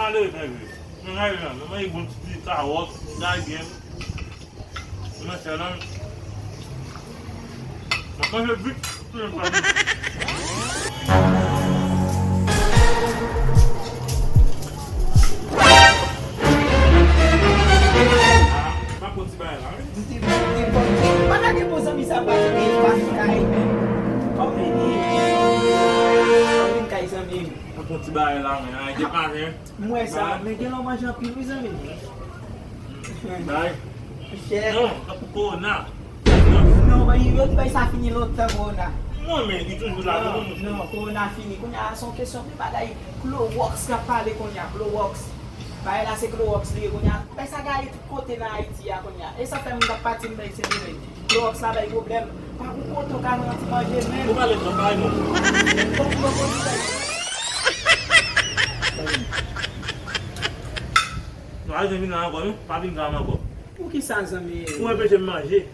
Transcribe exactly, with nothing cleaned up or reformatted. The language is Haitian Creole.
Ale, mwen, mwen, mwen, mwen, mwen, bon ti kawòt, lagèm. Mwen, sè la, mwen, manje vit, tout le monde. Ah, pa pran ti bagay la, wi. Di, di, di, bon, pa ta gen bon zanmi sa, pa vin, pa vin kay, men. Kòm li, li, pa vin kay zanmi. Mwen pran ti bagay la, men, ay, depann, hein. Mwen sa, men gen lè w manje anpil, wi, zanmi. Bay. Chè. Non, tankou kowona. Non, bay, yo di bay sa fini lontan, kowona. Non, men li toujou la, non, non, kowona fini. Kounye a, se yon kesyon de bagay. Klowòks k ap pale kounye a, klowòks. Bagay la, se klowòks li ye kounye a. Bay sa gaye tout kote nan Ayiti a kounye a. E sa fè moun k ap pati, m bay se vre. Klowòks la bay pwoblèm. Pa pou kote w ka nan ti manje menm. Ou pale twòp, bay non. Bon, bon, bon, bon. Non, al vin nan ankò, non. Pa vin nan ankò. Poukisa, zanmi? Ou anpeche m manje.